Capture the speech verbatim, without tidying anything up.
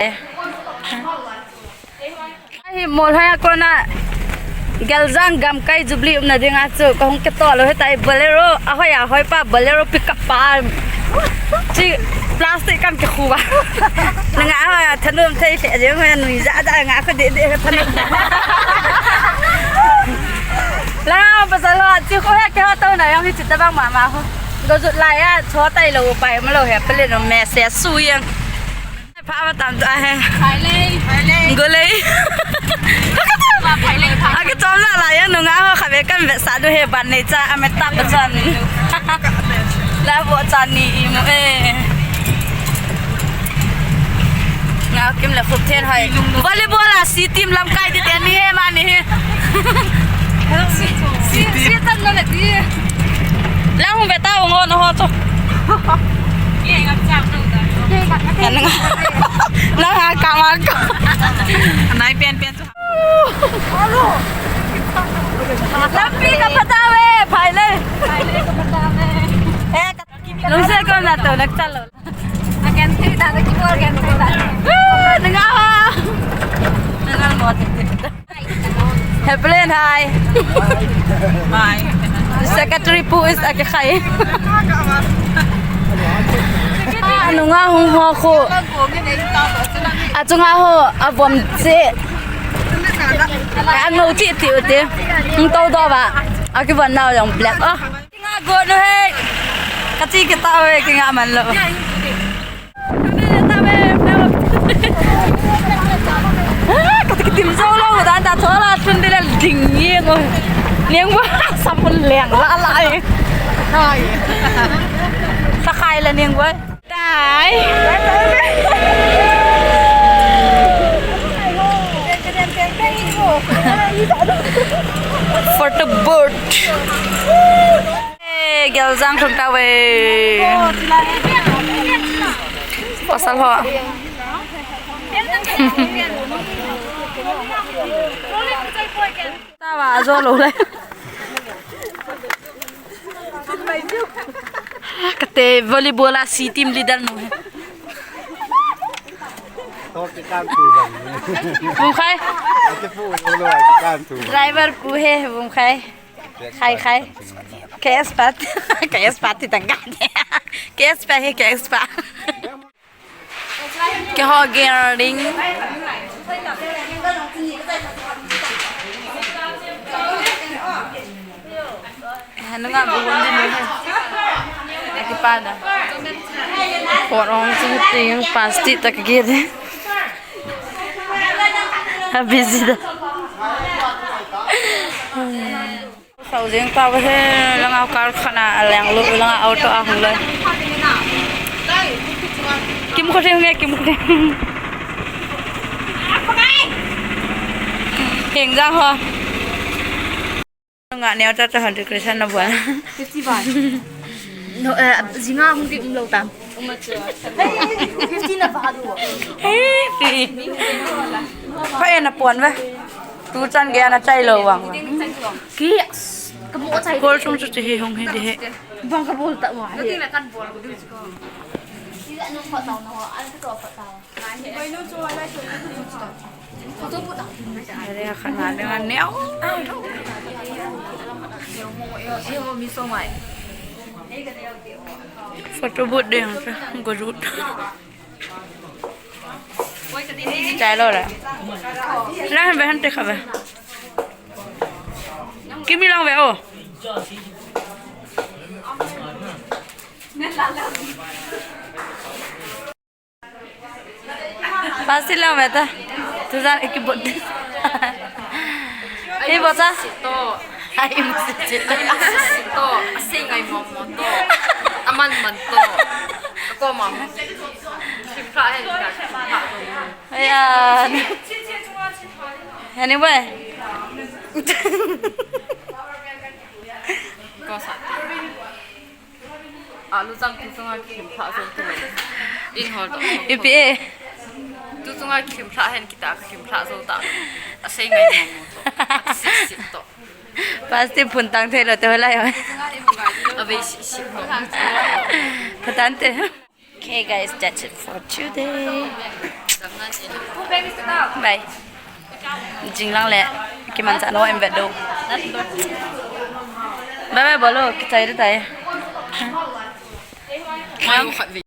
Eh. Ahi, Molhoi a kona Geljang gamkai Jubilee umna dinga chu kahung kitoh lou, hitia Bolero, ahoi ahoi pa Bolero pickup pa. Chi plastic kam kikhu ba. Nanga ha thanum thei se jeng, hoi nui ja ja nga kho de de thanum. La pasal ho chi kho he ke ho to na yang hi chi tabang mama ho. Go jut la ya cho tai lou pai ma lou he pele no message su yang. Pha ma tam ta he. Phai lei. Phai lei. Go lei. Phai lei, phai. Ake chom la la ya nunga ho kha be kan be sa du he ban nei cha a me ta pa chan. La bo chan ni i mo e. Nga kim le khup then hai. Volleyball a si team lamkai ti te ni he ma ni he. Si, si, si tan no le ti. Lang hung be ta ngo no ho cho. Ye ngam chang no da. Ye ngam na te. Nang, nang ha ka ma ka. Nai pen pen. Lampi ka pha tave, phai le. Phai le ka pha tave. Eh, ka lungset ko na to, nak chalo. Again, kita na keyboard again, kita. Ah, nanga. Nanga mo te. Heplen hai. Bye. Secretary pu is a ke khai. Nunga hung ho khu. Achunga ho avom che. Angou ti ti u te. Hung to do ba. Akivon nau jong black. Oh. Nga go no he. Kati kita we kinga man lo. Kati kitim zo lo dan ta thola tun de la ding ye ngo. Niang wa samun leng la la e. Hai. Sa khai la niang wa. Tai. Photo booth. Eh, Geljang thum tave. Pasal ho. Tawa, ajo lo le. Kate volleyball a si team leader nu he. Vumkhai. Driver pu he, Vumkhai. Khai, khai. K S Pat. K S Pat ti tangka. K S Pat he, K S Pat. Keiho gathering. Nunga bu hon din he. Aki pada. Por ong chu ting plastic tak gire. Busy da. Sao jeng tave he, langa car khat na aleng lo, langa auto ahung le. Kim ko theng nge, kim ko theng. Heng jang ho. Nga neo cha cha han decoration na bol. Fifty baht. No, eh, jinga hung di um lo tam. Fifty na baht lo. Hey, pi. Pha e na pon ve. Tu chan ge na chai lo vang. Ki, ka mo chai. Kol chung chu chi hi hung hi di he. Bang ka bol ta wa he. Ka ti na kan bol ko du ko. Ki anu pha tau na ho, an ko pha tau. Are khan na ne neo. Photo booth ding chu go jut. Chai lo la. La han ve han te kha ve. Kimi lang ve o. Plastic lang ve ta. Tu jan iki bot. Ei bo cha. To. Ai mu si si. Ai mu si si to. Asei ngai mo mo to. Aman man to. Ko ma. Sipra he ka. Aya. Anyway. Ko sa. Alu chang tu chunga kim thla zo tu. In hol to. Ipi e. Tu chunga kim thla hen kita ka kim thla zo ta. Asei ngai mo mo to. Asei si to. Plastic phun tang thei lo te hola yo. Ave si si to. Patante. Okay guys, that's it for today. Bye. Jinglang le kimanchah nom em vet do. Bye bye bolo, kichai de tai.